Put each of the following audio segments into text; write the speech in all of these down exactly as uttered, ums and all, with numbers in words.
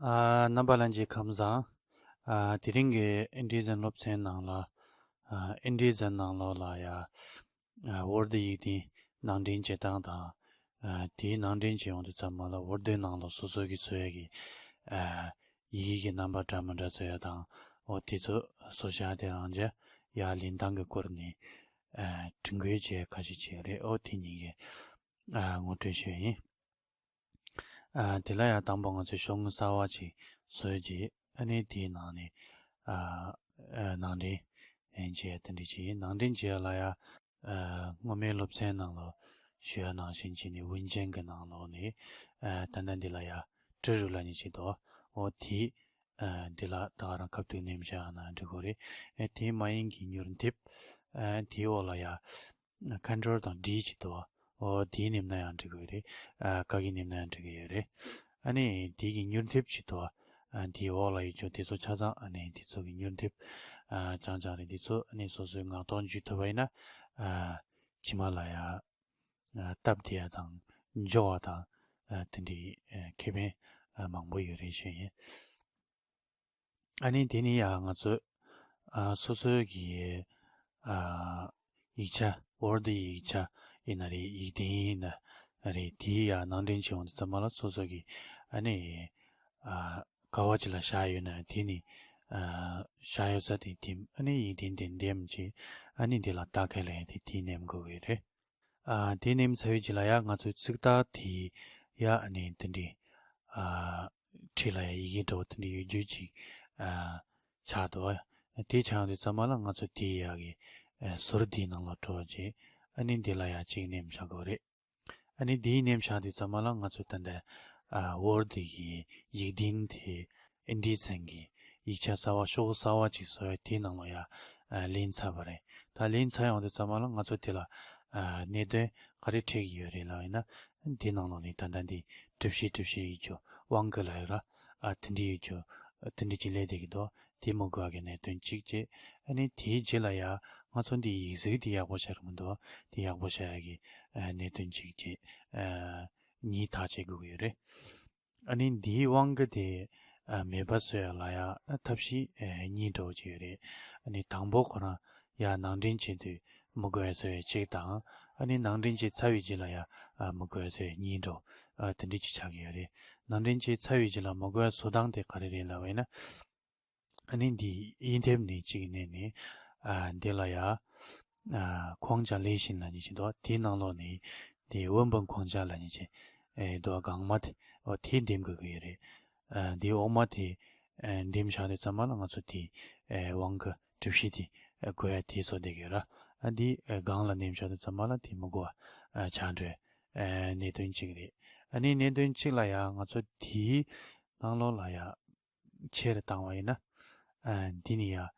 ཨ། རྣམ་པ་ལྷན་རྒྱས་ཁམས་བཟང་། ཨ། དེ་རིང་གི་ཨིན་ཌི་ཛན་སློབ་ཚན་ནང་ལ། ཨ། ཨིན་ཌི་ཛན་ནང་ལོགས་ལ་ཡ། ཨ། ཝོར་ཌི་ཡིག་རྟེན་ནང་འདྲེན་བྱེད་སྟངས་དང་། ཨ། དེའི་ནང་འདྲེན་བྱེད་ཡོང་དུས་ཙམ་པ་ལ་ཝོར་ཌི་ནང་ལ་སོ་སོ་གི་བཟོ་ཡ་གི། ཨ། ཡི་གེ་གི་རྣམ་པ་འདྲ་མི་འདྲ་བཟོ་ཡ་དང་། འོ་དེ་ཚོ་བཟོ་བྱ་དེ་རང་བྱས་ཡ་ལེན་སྟངས་ཀྱི་སྐོར་ནས། ཨ། སྒྲིག་འགོད་བྱས་ཁ་ཤས་བྱས་རེད། འོ་དེ་གཉིས་ཀྱི། ཨ། ངོ་སྤྲོད་ཞུ་ཡ་ཡིན། ཨ། དེ་ལ་ཡང་དང་པོ་ང་ཚོས་ཤོག་ངོས་གསར་པ་ཅིག་བཟོས་རྗེས། ཨ་ནི་དེའི་ནང་ནས། ཨ། ཨ། ནང་འདྲེན་བྱས་དེ་འདྲ་ཅིག་ཡིན། ནང་འདྲེན་བྱས་ལ་ཡ། ཨ། སྔོན་མའི་སློབ་ཚན་ནང་ལ་ཞུས་པ་ནང་བཞིན་བྱས་ནས་ཝུན་ཅན་གྱི་ནང་ལོགས་ནས། ཨ། ད་ལྟ་འདི་ལ་ཡ་ཀྲི་རུ་ལབ་མཁན་ཅིག་འདུག་འོ་དེ། ཨ། འདི་ལ་ད་ག་རང་ཁ་ཐུག་ནེམ་བཞག་ན་འགྲིག་གི་རེད། ཨ། དེ་མ་ཡིན་གྱི་མྱུར་མཐེབ། ཨ། དེའི་འོག་ལ་ཡ། ཁོན་ཊོལ་དང་ཌི་ཅིག་འདུག་འོ་དེ་ནེམ་ན་ཡང་འགྲིག་གི་ཡོད་རེད། ཨ། ཀ་གི་ནེམ་ན་ཡང་འགྲིག་གི་ཡོད་རེད། ཨ་ནི་དེ་གི་མྱུར་མཐེབ་ཅིག་འདུག་ཨ། དེའི་འོག་ལ་ཡོད་ཆོག་དེ་ཚོ་ཆ་ཚང་ཨ་ནི་དེ་ཚོ་གི་མྱུར་མཐེབ། ཨ། རྐྱང་རྐྱང་རེད། དེ་ཚོ་ཨ་ནི་སོ་སོའི་ངག་ཐོག་འཇུ་ཐུབ་པ་ཡིན་ན། ཨ། ཕྱི་མ་ལ་ཡ། ཨ། སྟབས་བདེ་ཡ་དང་འབྱོར་བ་དང་། ཨ། དེ་འདྲའི། ཨ། ཁེ་ཕན། ཨ། མང་པོ་ཡོད་རེད་ཞུ་ཡིན། ཨ་ནི་དེ་ནི་ཡང་ང་ཚོས། ཨ། སོ་སོའི་གི། ཨ། ཡིག་ཆ། ཝོར་ཌི་ཡིག་ཆ་ཡིན་ན་རེད། ཡིག་རྟེན་ཡིན་ན་རེད། དེའི་ཡང་ནང་འདྲེན་བྱེད་ཡོང་དུས་ཙམ་པ་ལ་སོ་སོ་གི། ཨ་ནི། ཨ། ག་བ་ཅིག་ལ་བཞག་ཡོད་ན་དེ་ནི། ཨ། བཞག་ཡོད་ས་དེ་འདེམས། ཨ་ནི་ཡིག་རྟེན་དེ་འདེམས་བྱས། ཨ་ནི་དེ་ལ་རྟགས་ཁས་ལེན་དེ་དེ་ནེམ་དགོས་ཀྱི་རེད། ཨ། དེ་ནེམ་ཚར་བའི་རྗེས་ལ་ཡ་ང་ཚོའི་ཚིག་རྟགས་དེ་ཡ་ཨ་ནི་དེ་འདྲའི། ཨ། འཁྲིས་ལ་ཡ་ཡི་གེ་འདྲ་བོ་དེ་འདྲའི་ཡོད་རྒྱུ་ཅིག་ཨ། ཆགས་འདུག་དེ་ཆགས་ཡོང་དུས་ཙམ་པ་ལ་ང་ཚོ་དེའི་ཡ་གི། ཨ། ཟུར་དེའི་ནང་ལ་འགྲོ་རྗེས། ཨ་ནི་འདི་ལ་ཡ་གཅིག་ནེམ་བཞག་དགོས་རེད། ཨ་ནི་འདིའི་ནེམ་བཞག་དུས་ཙམ་པ་ལ་ང་ཚོ་ད་ལྟ། ཨ། ཝོར་ཌི་གི་ཡིག་རྟེན་དེ། ཨིན་ཌི་ཛན་གྱི་ཡིག་ཆ་གསར་པ། ཤོག་གསར་པ་ཅིག་བཟོ་ཡ་དེའི་ནང་ལ་ཡ། ཨ། ལེན་ཚར་བ་རེད། ད་ལེན་ཚར་ཡོང་དུས་ཙམ་པ་ལ་ང་ཚོ་དེ་ལ། ཨ། གནད་དོན་ག་རེ་འཕྲད་ཀྱི་ཡོད་རེད་ལབ་ཡིན་ན། འདི་ནང་ལོགས་ནས་ད་ལྟ་འདི་གྲུ་བཞི་གྲུ་བཞི་ཡོད་རྒྱུ། དབང་གི་ལ་ཡོད་ར། ཨ། དེ་འདྲ་ཡོད་རྒྱུ། དེ་འདྲ་ཅིག་སླེབས་བསྡད་ཀྱི་འདུག་དེ་མི་དགོས་པ་གི་གནད་དོན་གཅིག་བྱས། ཨ་ནི་དེའི་རྗེས་ལ་ཡ་ང་ཚོ་འདི་ཡིག་གཟུགས་དེ་ཡག་པོ་ཆགས་རེད་མི་འདུག་དེ་ཡག་པོ་ཆགས་ཡ་གི། ཨ། གནད་དོན་གཅིག་བྱས། ཨ། གཉིས་ཐག་བཅད་དགོས་ཀྱི་ཡོད་རེད། ཨ་ནི་འདིའི་དབང་གི་དེ། ཨ། མེད་པ་བཟོ་ཡ་ལ་ཡ། ཨ། ཐབས་ཤེས། ཨ། གཉིས་འདྲ་བོ་ཅིག་ཡོད་རེད། ཨ་ནི་དང་པོ་ཁོ་རང་ཡ་ནང་འདྲེན་བྱེད་དུས་མི་དགོས་པ་བཟོ་ཡ་གཅིག་དང་། ཨ་ནི་ནང་འདྲེན་བྱས་ཚར་བའི་རྗེས་ལ་ཡ། ཨ། མི་དགོས་པ་བཟོ་ཡ་གཉིས་འདྲ་བོ། ཨ། དེ་འདྲ་ཅིག་ཆགས་ཀྱི་ཡོད་རེད། ནང་འདྲེན་བྱས་ཚར་བའི་རྗེས་ལ་མི་དགོས་པ་བཟོ་སྟངས་དེ་ག་རེ་རེད་ལབ་པ་ཡིན་ན། ཨ་ནི་འདི་དབྱེ་མཐེབ་ནས་གཅིག་མནན་ནས། ཨ། འདི་ལ་ཡ། ཨ། 框架类型 ལབ་མཁན་ཅིག་འདུག་དེའི་ནང་ལོགས་ནས་འདི་文本框架 ལབ་མཁན་ཅིག་ཨེ། འདུག་སྒང་མ་དེ། འོ་དེ་འདེམས་དགོས་ཀྱི་ཡོད་རེད། ཨ། འདིའི་འོག་མ་དེ། ཨ། འདེམས་བཞག་དུས་ཙམ་པ་ལ་ང་ཚོ་དེ། ཨ། དབང་གི་གྲུ་བཞི་དེ། ཨ། དགོས་ཡ་དེ་བཟོ་བསྡད་ཀྱི་ཡོད་ར། ཨ། འདི། ཨ། སྒང་ལ་འདེམས་བཞག་དུས་ཙམ་པ་ལ་དེ་མི་དགོས་པ། ཨ། ཆགས་འགྲོ། ཨ། གནད་དོན་གཅིག་རེད། ཨ་ནི་གནད་དོན་གཅིག་ལ་ཡ་ང་ཚོ་དེའི་ནང་ལོགས་ལ་ཡ། ཆེ་རུ་བཏང་བ་ཡིན་ན། ཨ། འདི་ནི་ཡ། ཨ།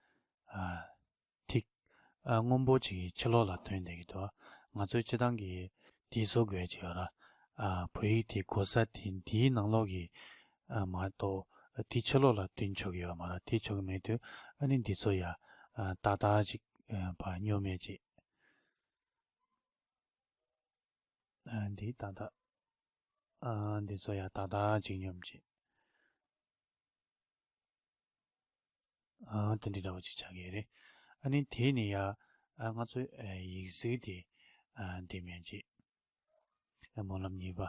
ཐིག་ཨ། སྔོན་པོ་ཅིག་གི་ཕྱི་ལོགས་ལ་ཐོན་བསྡད་ཀྱི་འདུག་ང་ཚོའི་སྤྱིར་བཏང་གི་དེ་བཟོ་དགོས་ཀྱི་ཡོད་ར། ཨ། བོད་ཡིག་དེ་གོ་ས་དེ་འདིའི་ནང་ལོགས་ཀྱི། ཨ། མ་གཏོགས་དེ་ཕྱི་ལོགས་ལ་ཐོན་ཆོག་གི་ཡོད་མ་ར། དེ་ཆོག་གི་མེད་དུས་ཨ་ནི་འདི་ཚོ་ཡ། ཨ། ཏག་ཏག་ཅིག་ཨ། ཕར་སྙོབ་ཡ་ཅིག་ཨ། འདི་ཏག་ཏག་ཨ། འདི་ཚོ་ཡ་ཏག་ཏག་ཅིག་སྙོབ་ཅིག་ཨ། དེ་འདྲ་འདྲ་བོ་ཅིག་ཆགས་ཀྱི་རེད། ཨ་ནི་དེ་ནི་ཡ། ཨ། ང་ཚོའི། ཨ། ཡིག་གཟུགས་དེ། ཨ། འདེམས་ཡ་ཅིག་ཨ། སྨོན་ལམ་གཉིས་པ་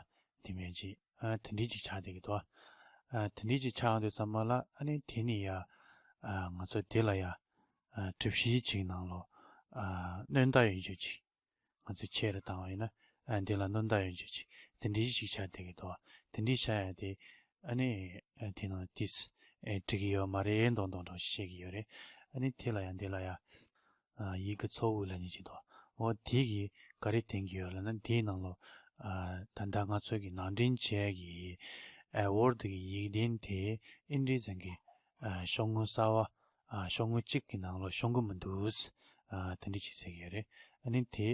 འདེམས་ཡ་ཅིག་ཨ། དེ་འདྲ་ཅིག་ཆགས་བསྡད་ཀྱི་འདུག་ཨ། དེ་འདྲ་ཅིག་ཆགས་ཡོང་དུས་ཙམ་པ་ལ། ཨ་ནི་དེ་ནི་ཡ། ཨ། ང་ཚོ་དེ་ལ་ཡ། ཨ། གྲུ་བཞི་ཅིག་ནང་ལོགས། ཨ། སྣོན་རྟགས་ཡོད་རྒྱུ་ཅིག་ང་ཚོས་ཆེ་རུ་བཏང་བ་ཡིན་ན། ཨ། འདི་ལ་སྣོན་རྟགས་ཡོད་རྒྱུ་ཅིག་དེ་འདྲའི་ཞིག་ཆགས་བསྡད་ཀྱི་འདུག་དེ་འདྲའི་ཆགས་ཡ་དེ། ཨ་ནི། ཨ། དེ་ནང་ཏིས། ཨེ། འགྲིག་གི་ཡོད་མ་རེད་མདོག་མདོག་འདྲ་བཤད་ཀྱི་ཡོད་རེད། ཨ་ནི་དེ་ལ་ཡ་འདི་ལ་ཡ། ཨ། ཡིག་གི་ཚོགས་དབུ་ལབ་མཁན་ཅིག་འདུག་འོ་དེ་གིས་ག་རེ་བསྟན་གྱི་ཡོད་ལབ་ན། དེའི་ནང་ལོགས། ཨ། ད་ལྟ་ང་ཚོ་གི་ནང་འདྲེན་བྱས་ཀྱི། ཨ། ཝོར་ཌི་གི་ཡིག་རྟེན་དེ་ཨིན་ཌི་ཛན་གྱི། ཨ། ཤོག་ངོས་གསར་པ། ཨ། ཤོག་ངོས་གཅིག་གི་ནང་ལོགས་ཤོང་གི་མི་འདུག་ཨ། དེ་འདྲ་ཅིག་ཟེར་གྱི་ཡོད་རེད། ཨ་ནི་དེ།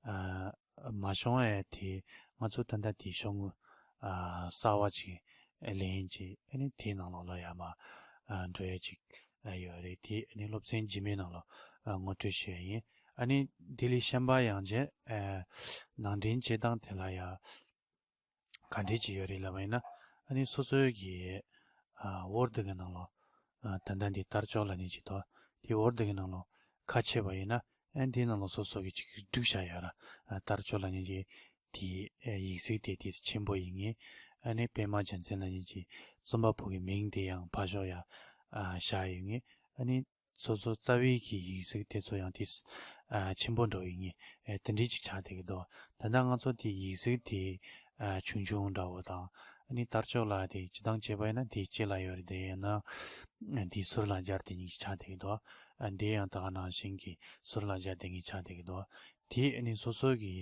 ཨ། མ་ཤོང་ཡ་དེ། ང་ཚོ་ད་ལྟ་དེ་ཤོག་ངོས། ཨ། གསར་པ་ཅིག་ལེན་བྱས། ཨ་ནི་དེའི་ནང་ལོགས་ལ་ཡ་མར། ཨ། འགྲོ་ཡ་ཅིག་ཨ། ཡོད་རེད། དེ་ཨ་ནི་སློབ་ཚན་རྗེས་མའི་ནང་ལོགས། ཨ། ངོ་སྤྲོད་ཞུ་ཡ་ཡིན། ཨ་ནི་དེ་ལས་གཞན་པ་ཡང་བྱས། ཨ། ནང་འདྲེན་བྱེད་སྟངས་དེ་ལ་ཡ། ག་འདྲས་ཅིག་ཡོད་རེད་ལབ་པ་ཡིན་ན། ཨ་ནི་སོ་སོའི་གི། ཨ་ཝོར་ཌི་གི་ནང་ལོགས་ཨ་ད་ལྟ་འདི་དར་ལྕོག་ལབ་མཁན་ཅིག་འདུག་དེ་ཝོར་ཌི་གི་ནང་ལོགས་ཁ་ཕྱེ་བ་ཡིན་ན་ཨ་འདིའི་ནང་ལོགས་སོ་སོ་གི་ཅིག་བསྒྲིགས་བཞག་ཡོད་ར། ཨ་དར་ལྕོག་ལབ་མཁན་ཅིག་དེའི་ཨ་ཡིག་གཟུགས་དེ་དེ་ཆེན་པོ་ཡིན་ངེས། ཨ་ནི་པད་མ་རྒྱལ་མཚན་ལབ་མཁན་ཅིག་རྩོམ་པ་པོ་གི་མིང་དེ་ཡང་ཕར་ཕྱོགས་ཡ་ཨ་བཞག་ཡོད་ངེས། ཨ་ནི་སོ་སོ་རྩ་བའི་གི་ཡིག་གཟུགས་དེ་ཚོ་ཡང་དེ་ཨ་ཆེན་པོ་འདྲ་བོ་ཡིན་ངེས། ཨ་དེ་འདྲའི་ཅིག་ཆགས་བསྡད་ཀྱི་འདུག་ད་ལྟ་ང་ཚོ་དེ་ཡིག་གཟུགས་དེ་ཨ་ཆུང་ཆུང་འདྲ་བོ་དང་ཨ་ནི་དར་ལྕོག་ལབ་དེ་སྤྱིར་བཏང་བྱས་པ་ཡིན་ན་དེ་ལྕེ་ལ་ཡོད་རེད། དེ་ཡིན་ན་དེ་ཟུར་ལ་སྦྱར་བསྡད་མཁན་ཅིག་ཆགས་བསྡད་ཀྱི་འདུག་ཨ་དེ་ཡང་ད་ག་ནང་བཞིན་གྱི་ཟུར་ལ་སྦྱར་བསྡད་མཁན་ཆགས་བསྡད་ཀྱི་འདུག་དེ་ཨ་ནི་སོ་སོ་གི་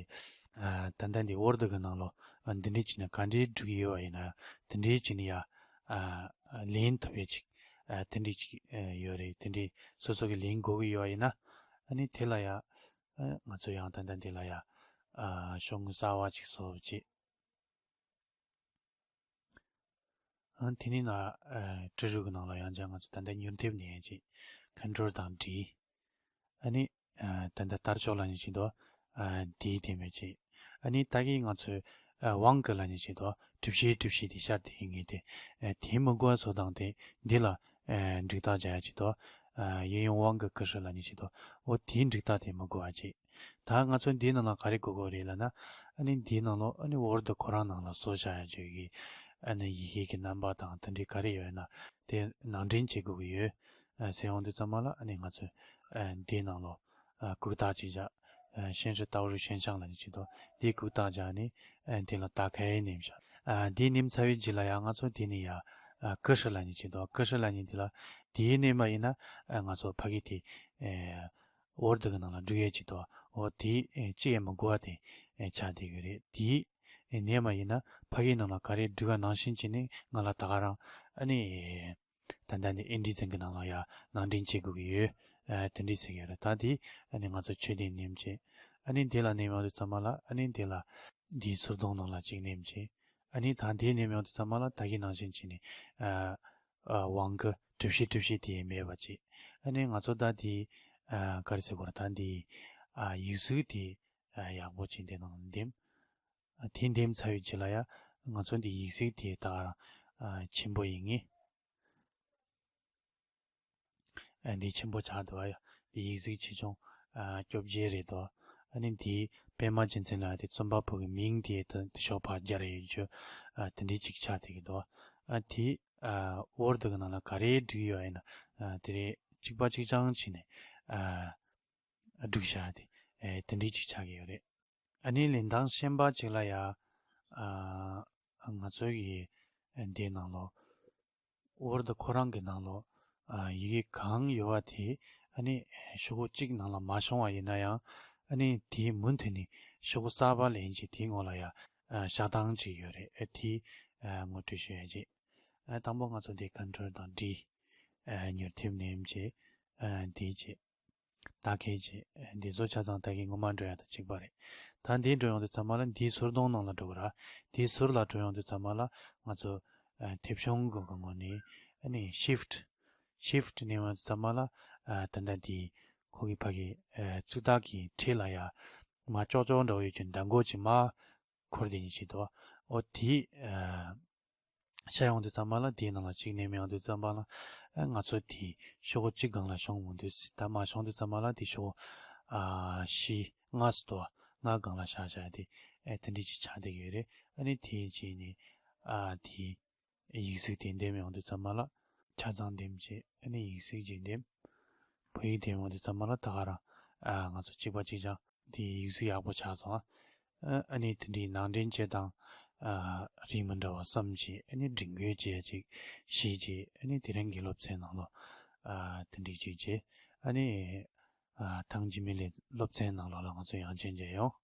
ཨ་ད་ལྟ་འདི་ཝོར་ཌི་གི་ནང་ལོགས་ཨ་འདི་འདྲའི་བྱས་ནས་ག་འདྲའི་བསྒྲིགས་ཡོད་པ་ཡིན་ན་དེ་འདྲའི་བྱས་ནས་ཡ་ཨ་ལེན་ཐུབ་ཡ་ཅིག་ཨ་དེ་འདྲའི་ཅིག་ཨ་ཡོད་རེད། དེ་འདྲའི་སོ་སོ་གི་ལེན་དགོས་ཀྱི་ཡོད་པ་ཡིན་ན་ཨ་ནི་དེ་ལ་ཡ་ཨ་ང་ཚོ་ཡང་ད་ལྟ་འདི་ལ་ཡ་ཨ་ཤོག་ངོས་གསར་པ་ཅིག་བཟོ་བྱེད། ཨ་དེ་ནས་ན་ཨ་སྤྲི་རུ་གི་ནང་ལ་ཡང་ཅིག་ང་ཚོ་ད་ལྟ་མྱུར་མཐེབ་ནས་ཡང་ཅིག་ཁོན་ཊོལ་དང་ཌི། ཨ་ནི་ཨ་ད་ལྟ་དར་ལྕོག་ལབ་མཁན་ཅིག་འདུག་ཨ་དེའི་དེ་མོ་ཅིག་ཨ་ནི་ད་གིན་ང་ཚོས་ཨ་ཝང་ཀི་ལབ་མཁན་ཅིག་འདུག་གྲུ་བཞི་གྲུ་བཞི་དེ་ཤར་དེ་ཡིན་ངེས་ཏེ། ཨ་དེ་མི་དགོས་པ་བཟོ་སྟངས་དེ་འདི་ལ་ཨ་འགྲིག་རྟགས་སྦྱར་ཡ་ཅིག་འདུག་ཨ་ཡིན་ཡང་ཝང་ཀི་ཀི་ཧྲི་ལབ་མཁན་ཅིག་འདུག་འོ་དེའི་འགྲིག་རྟགས་དེ་མི་དགོས་པ་ཅིག་ད་ང་ཚོ་འདིའི་ནང་ལ་ག་རེ་དགོས་དགོས་རེད་ལབ་ན། ཨ་ནི་འདིའི་ནང་ལོགས་ཨ་ནི་ཝོར་ཌི་ཁོ་རང་ནང་ལ་བཟོ་བྱ་ཡ་བརྗོད་ཀྱི་ཨ་ནི་ཡི་གེ་གི་རྣམ་པ་དང་དེ་འདྲའི་ག་རེ་ཡོད་ན་དེ་ནང་འདྲེན་བྱེད་དགོས་ཀྱི་ཡོད། ཨ་ཟེར་ཡོང་དུས་ཙམ་པ་ལ་ཨ་ནི་ང་ཚོས་ཨ་འདིའི་ནང་ལོགས་ཨ་གུག་རྟགས་ཅིག་བཞག་ཨ་ཤན་ཧྲི་ཏའོ་རུ་ཤན་ཤང་ལབ་ནི་ཅིག་འདུག་འདིའི་གུག་རྟགས་བཞག་ནི་ཨ་འདི་ལ་ད་ག་ཡེ་ནེམ་བཞག་ཨ་འདི་ནེམ་ཚར་བའི་རྗེས་ལ་ཡང་ང་ཚོ་འདི་ནི་ཡ་ཨ་ཀི་ཧྲི་ལབ་ནི་ཅིག་འདུག་ཀི་ཧྲི་ལབ་ནི་འདི་ལ་འདིའི་ནེམ་པ་ཡིན་ན་ཨ་ང་ཚོ་ཕ་གི་དེ་ཨ་ཝོར་ཌི་གི་ནང་ལ་འགྲོ་ཡས་ཅིག་འདུག་འོ་དེ་ཨེ་གཅིག་ཡང་མི་དགོས་པ་དེ་ཨེ་ཆགས་བསྡད་ཀྱི་རེད། དེ་ཨེ་ནས་མ་ཡིན་ན་ཕ་གིའི་ནང་ལ་ག་རེ་འགྲོ་བ་ནང་བཞིན་བྱས་ནས་ང་ལ་ད་ག་རང་ཨ་ནི་ཨེ་ད་ལྟ་ནི་ཨིན་ཌི་ཛན་གི་ནང་ལ་ཡ་ནང་འདྲེན་བྱེད་དགོས་ཀྱི་ཡོད། ཨེ་དེ་འདྲས་ཟེར་གྱི་ཡོད་རེད། ད་དེ་ཨ་ནི་ང་ཚོ་ཆོས་ལྡན་ནེམ་བྱས་ཨ་ནི་དེ་ལ་ནེམ་ཡོང་དུས་ཙམ་པ་ལ་ཨ་ནི་དེ་ལ་དེའི་ཟུར་གདོང་ནང་ལ་གཅིག་ནེམ་བྱས། ཨ་ནི་ད་དེ་ནེམ་ཡོང་དུས་ཙམ་པ་ལ་ད་གིན་ནང་བཞིན་བྱས་ནས་ཨ་ཨ་ཝང་ཀི་གྲུ་བཞི་གྲུ་བཞི་དེ་མེད་པ་བྱས། ཨ་ནི་ང་ཚོ་ད་དེ་ཨ་ག་རེ་ཟེར་དགོས་རེད། ད་འདི་ཨ་ཡིག་གཟུགས་དེ་ཨ་ཡག་པོ་བྱས་འདི་ནང་འདེམས། ཨ་དེ་འདེམས་ཚར་བའི་རྗེས་ལ་ཡ་ང་ཚོ་འདི་ཡིག་གཟུགས་དེ་ད་ག་རང་ཨ་ཆེན་པོ་ཡིན་ངེས། ཨ་འདི་ཆེན་པོ་ཆགས་འདུག་ཨ་ཡ། འདི་ཡིག་གཟུགས་ཆེ་ཆུང་ཨ་བཅོ་བརྒྱད་རེད་དོ། ཨ་ནི་འདི་པད་མ་རྒྱལ་མཚན་ལགས་དེ་རྩོམ་པ་པོ་གི་མིང་དེ་དེ་ཤོག་ཕར་སྦྱར་ཡོད་རྒྱུ་ཨ་དེ་འདྲའི་ཅིག་ཆགས་བསྡད་ཀྱི་འདུག་ཨ་དེ་ཨ་ཝོར་ཌི་གི་ནང་ལ་ག་རེ་བསྒྲིགས་ཡོད་ཡིན་ན་ཨ་དེ་རེད། གཅིག་པ་གཅིག་རྐྱང་བྱས་ནས་ཨ་བསྒྲིགས་བཞག་དེ་ཨ་དེ་འདྲའི་ཅིག་ཆགས་ཀྱི་ཡོད་རེད། ཨ་ནི་ལེན་སྟངས་གཞན་པ་ཅིག་ལ་ཡ། ཨ་ང་ཚོ་གི་འདིའི་ནང་ལོགས་ཝོར་ཌི་ཁོ་རང་གི་ནང་ལོགས་ཨ་ཡི་གེ་གང་ཡོད་པ་དེ་ཨ་ནི་ཤོག་གུ་གཅིག་ནང་ལ་མ་ཤོང་བ་ཡིན་ན་ཡང་ཨ་ནི་དེའི་མུ་མཐུད་ནས་ཤོག་གུ་གསར་པ་ལེན་བྱས་དེའི་ངོ་ལ་ཡ་ཨ་བཞག་སྟངས་ཅིག་ཡོད་རེད། ཨ་དེ་ཨ་ངོ་སྤྲོད་ཞུ་ཡ་བྱས། ཨ་དང་པོ་ང་ཚོ་དེ་ཁོན་ཊོལ་དང་ཌི་ཨ་མྱུར་མཐེབ་ནེམ་བྱས་ཨ་དེ་བྱས། ད་གིན་བྱས། འདི་ཚོ་ཆ་ཚང་ད་གིན་སྔོན་མ་འགྲོ་ཡ་དང་གཅིག་པ་རེད། ད་འདི་འགྲོ་ཡོང་དུས་ཙམ་པ་ལ་འདིའི་ཟུར་གདོང་ནང་ལ་འགྲོ་གི་ར། འདིའི་ཟུར་ལ་འགྲོ་ཡོང་དུས་ཙམ་པ་ལ་ང་ཚོ་ཨ་མཐེབ་གཞོང་གི་ངོས་ནས་ཨ་ནི་ཤིཕ་ཊི། ཤིཕ་ཊི་ནས་ཡོང་དུས་ཙམ་པ་ལ་ཨ་ད་ལྟ་འདི་ཁོ་གི་ཕ་གི་ཨ་ཙུག་ཏག་གི་འཁྲིས་ལ་ཡ་མར་ཀྱོག་ཀྱོག་འདྲ་བོ་ཡོད་ཀྱི་མདའ་མགོ་ཅིག་མར་འཁོར་བསྡད་ནི་ཅིག་འདུག་འོ་དེ་ཨ། ཤར་ཡོང་དུས་ཙམ་པ་ལ་དེའི་ནང་ལ་གཅིག་ནེམ་ཡོང་དུས་ཙམ་པ་ལ་ཨ་ང་ཚོ་དེའི་ཤོག་གུ་གཅིག་སྒང་ལ་ཤོང་མི་འདུག་ད་མར་ཤོང་དུས་ཙམ་པ་ལ་དེ་ཤོག་གུ་ཨ་བཞི་ལྔ་ཙམ་འདུག་ལྔ་སྒང་ལ་བཞག་བཞག་དེ་ཨ་དེ་འདྲ་ཅིག་ཆགས་བསྡད་ཀྱི་ཡོད་རེད། ཨ་ནི་དེའི་རྗེས་ནས་ཨ་དེའི་ཡིག་གཟུགས་དེ་འདེམས་ཡོང་དུས་ཙམ་པ་ལ་ཆ་ཚང་འདེམས་བྱས། ཨ་ནི་ཡིག་གཟུགས་རྗེས་འདེམས། བོད་ཡིག་འདེམས་ཡོང་དུས་ཙམ་པ་ལ་ད་ག་རང་ཨ་ང་ཚོ་གཅིག་པ་གཅིག་རྐྱང་དེ་ཡིག་གཟུགས་ཡག་པོ་ཆགས་སོང་། ཨ་ཨ་ནི་དེ་འདྲའི་ནང་འདྲེན་བྱེད་སྟངས་ཨ་རིགས་མི་འདྲ་བ་གསུམ་བྱས། ཨ་ནི་སྒྲིག་འགོད་བྱེད་ཡ་ཅིག་བཞི་བྱས། ཨ་ནི་དེ་རིང་གི་སློབ་ཚན་ནང་ལོགས་ཨ་དེ་འདྲའི་ཅིག་བྱས། ཨ་ནི་ཨ་ཐེངས་རྗེས་མའི་ལས་སློབ་ཚན་ནང་ལོགས་ལ་ང་ཚོ་ཡང་ཅིག་མཇལ་ཡོང་།